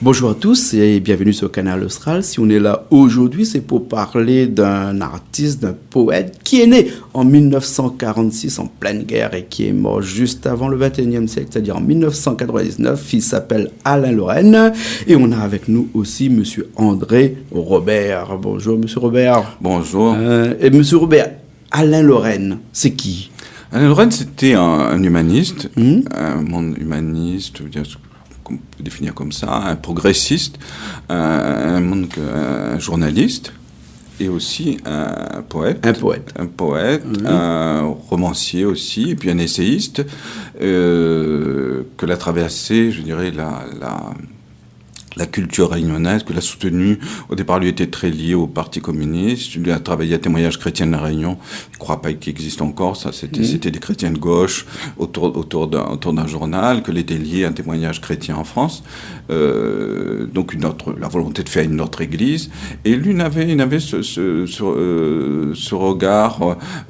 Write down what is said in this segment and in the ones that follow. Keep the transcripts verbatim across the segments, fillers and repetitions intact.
Bonjour à tous et bienvenue sur Kanal Austral. Si on est là aujourd'hui, c'est pour parler d'un artiste, d'un poète qui est né en mille neuf cent quarante-six en pleine guerre et qui est mort juste avant le vingt et unième siècle, c'est-à-dire en mille neuf cent quatre-vingt-dix-neuf. Il s'appelle Alain Lorenne et on a avec nous aussi monsieur André Robert. Bonjour monsieur Robert. Bonjour. Euh, et monsieur Robert, Alain Lorenne, c'est qui ? Alain Lorenne, c'était un, un humaniste, Mhm. un monde humaniste, je veux dire, ce qu'on peut définir comme ça, un progressiste, un, un monde que, un journaliste, et aussi un poète. Un poète. Un poète, Oui. un romancier aussi, et puis un essayiste, euh, que l'a traversé, je dirais, la, la, la culture réunionnaise, que l'a soutenu. Au départ, lui était très lié au Parti communiste. Lui a travaillé à Témoignages chrétiens de la Réunion. Je crois pas qu'il existe encore, ça. C'était, Mhm. c'était des chrétiens de gauche autour, autour d'un, autour d'un journal, que l'été lié à Témoignages chrétiens en France. Euh, donc une autre, la volonté de faire une autre église. Et lui, il avait, il avait ce, ce, ce, euh, ce regard,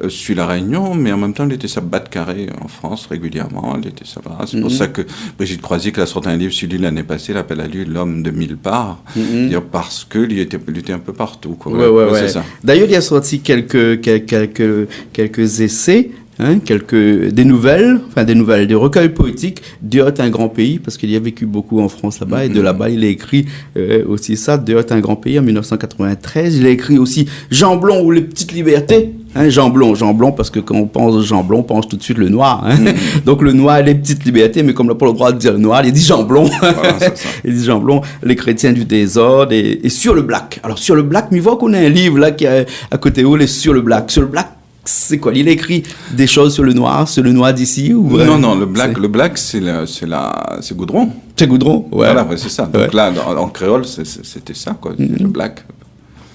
euh, sur la Réunion, mais en même temps, il était sa batte carrée en France régulièrement. Il était, ça va. C'est pour Mhm. ça que Brigitte Croisier, qui a sorti un livre sur lui l'année passée, l'appel ali l'homme de mille parts. Mhm. C'est-à-dire parce que il était, il était un peu partout, quoi. Ouais, Voilà. ouais, Ouais, ouais. c'est ça. D'ailleurs, il a sorti quelques, quel-, quelques, quelques essais, hein, quelques, des nouvelles, enfin des nouvelles, des recueils poétiques, Déor in gran péi, parce qu'il a vécu beaucoup en France là-bas, et de Mhm. là-bas, il a écrit, euh, aussi ça, Déor in gran péi, en mille neuf cent quatre-vingt-treize. Il a écrit aussi Jamblon ou Les Petites Libertés, hein, Jamblon, Jamblon, parce que quand on pense Jamblon, on pense tout de suite le noir, hein. Mhm. Donc le noir, Les Petites Libertés, mais comme il n'a pas le droit de dire le noir, il dit Jamblon. Voilà, c'est ça. Il dit Jamblon, Les Chrétiens du désordre et, et Sur le Black. Alors, Sur le Black, mi voi ou néna in liv la ki lé a koté ou, lé Sur le Black. Sur le Black, c'est quoi ? Il écrit des choses sur le noir, sur le noir d'ici, ou, euh, Non, non, le black, c'est le black, c'est la, c'est la, c'est Goudron. C'est Goudron, ouais. Voilà, ouais, c'est ça. Donc Ouais. là, en, en créole, c'est, c'est, c'était ça, quoi, Mhm. le black.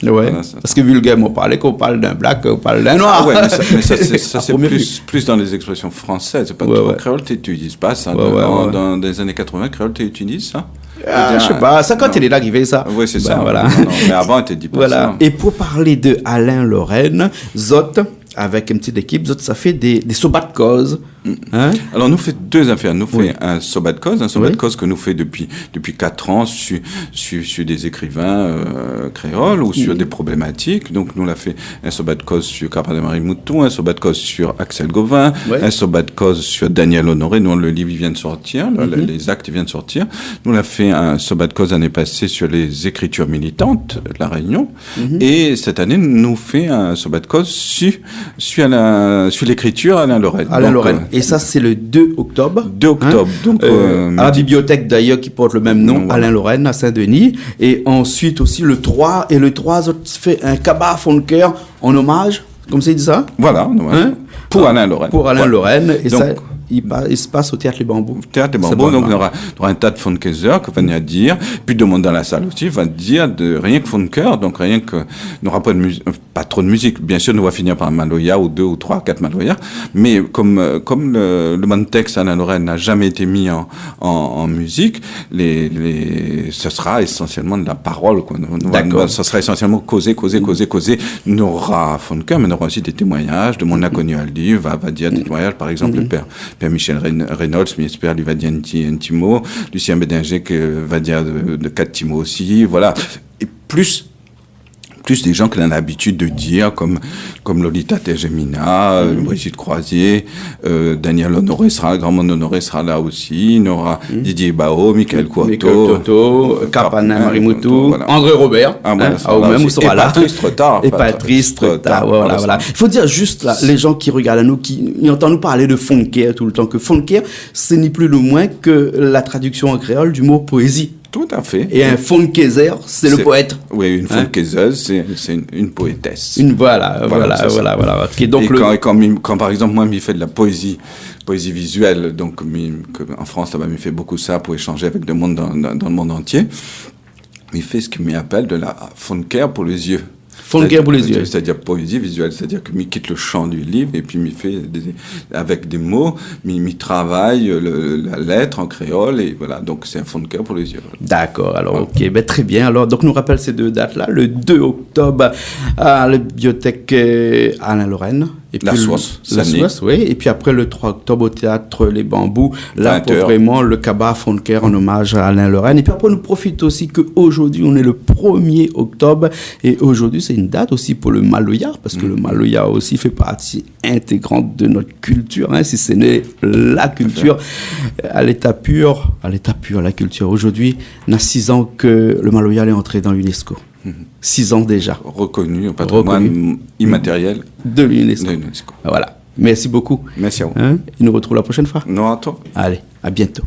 Ouais. Voilà, ça. Parce que vulgairement parlé, quand on parle d'un black, on parle d'un noir. Ah ouais, mais ça, mais ça, c'est, ça, À c'est première plus, vue. plus dans les expressions françaises. C'est pas Ouais, trop ouais. créole, tu utilises pas ça. Ouais, Dans, ouais, dans, ouais. dans les années quatre-vingts, créole, tu utilises ça. Ah, Eh bien, je sais pas, ça, quand non. il est arrivé, ça. Ouais, c'est Ben, ça. voilà. Non, non, mais avant, tu dis pas Voilà. ça. Et pour parler de Alain Lorenne, zot, avec une petite équipe, zot, sa fé des, des sobat koz. Mm. Hein ? Alors, nou fé dé zafèr. Nou fé Oui. in sobat koz, in sobat Oui. koz ke nou fé dopi, dopi kat an sur, sur, sur des écrivains, euh, créoles ou sur Mm. des problématiques. Donk, nou la fé in sobat koz sur Carpal Marie Moutou, in sobat koz sur Axel Gauvin, Ouais. in sobat koz sur Daniel Honoré, dont le livre vient de sortir, le, le, Mhm. les actes viennent de sortir. Nou la fé in sobat koz l'année passée sur les écritures militantes de La Réunion. Mhm. É sèt ané, nou fé in sobat koz sur, sur la, sur l'écriture Alain Lorenne. Alain Donk, Lorenne. euh, É sa, sé le deux octobre, deux octobre, hein, donk, euh, euh, à la midi. bibliothèque d'ailleurs qui porte le même nom, Voilà. Alain Lorenne, à Saint-Denis. Et ensuite aussi le trois, et le trois, zot fé in kabar fonnkèr en hommage, konmsa i di sa ? Voilà, ouais. Hein ? Pou Alain Lorenne. Pou Alain Voilà. Lorenne, é Donk, sa, i pa-, i se pass au Théâtre Les Bambous. Théâtre Les Bambous, Sé bon, donk, ouais. nora, nora in ta de fonnkèzèr ki va vnir dir, pi domoun dan la sal osi va dir de, rienk fonnkèr, donk rienk, nora pa de muzi-, euh, pa tro de muzik. Biensir, nou va finir par in maloya ou dé ou troi, kat maloya, mé konm, euh, konm le, le bann tèks Alain Lorenne la zamé été mi an, an, an muzik, lé, lé, sa sra ésansièlman de la parol, koi. Nou, nou va, Dakor. nou va, sa sra ésansièlman kozé, kozé, Mhm. kozé, kozé. Nora fonnkèr, mé nora osi dé témoignaz de moun Mhm. la koni ali, va, va dir dé Mhm. témoignaz, par égzanp, Mhm. le pèr, pèr Michel Reyno-, Reynolds, mi èspèr, li va dir in ti, in ti mo. Lucien Bédinger, ke, va dir de, de kat ti mo osi, voilà. É plis, plis dé jan ke la labitid de dir, konm, konm Lolita Tergemina, euh, Mhm. Brigitte Croisier, euh, Daniel Honoré sra, Gramont Honoré sra la osi, nora Mhm. Didier Baho, Michael Mi-, Courteau. Michael Courteau, euh, Carpal Marie Moutou, voilà. André Robert, Ah, voilà, hein, sa ou la mèm osi. ou sra É la. Patrice Treutard, É Patrice Patrice Treutard, Treutard, voilà, voilà, voilà. sa. I fo dir zis la, lé jan ki rogard anou, ki, i antann anou parl de fonnkèr toultan, ke fonnkèr, sé ni pli ni moin ke la tradiksion an kréol du mo poézi. Tout à fait. É in fonnkèzèr, sé le Sé, poèt. oui, une Hein ? fonnkèzeuse, c'est, c'est une, une poétesse. Une, voilà, Voilà, voilà, c'est ça. voilà, voilà. Ok, donk É le kan, é kan mi, kan, par égzanp, moin, mi fé de la poézi, poézi vizuèl, donk, mi, ke, an Frans, laba, mi fé bokou sa pou ésanz avèk dé moun dan, dan, dan le mond antié, mi fé sak mi apèl de la fonnkèr pou lé zié. Fonnkèr pou lé zié. Sétadir, sétadir poézi vizuèl, sétadir ke mi kit le shan du liv épi mi fé dé, avèk dé mo, mi, mi travay le, la lèt an kréol é voilà, donk sé in fonnkèr pou lé zié, voilà. Dakor, alor, Voilà. ok, ben, trè bien. Alor, donk, nou rapèl sé dé dat la, le deux octobre, à la bibliothèque, euh, Alain Lorenne, Et puis le, la source, oui. Et puis après, le trois octobre, au théâtre Les Bambous, là, pour vraiment le Kabar Fonnkèr en hommage à Alain Lorraine. Et puis après, nou profit osi ke zordi nou lé le premier octobre. Et zordi, sé in dat osi pou le maloya, parske le maloya osi i fé parti intégrant de nout kiltir, hein, si sé la kiltir a léta pur, a léta pur, la kiltir. Zordi, na six ans ke le maloya lé antré dan l'UNESCO. Six ans déjà. Reconnu au patrimoine immatériel de l'UNESCO. Voilà. Merci beaucoup. Merci à vous. Hein ? Et nou retrouv la prochaine fois. Non, attends. Allez, à bientôt.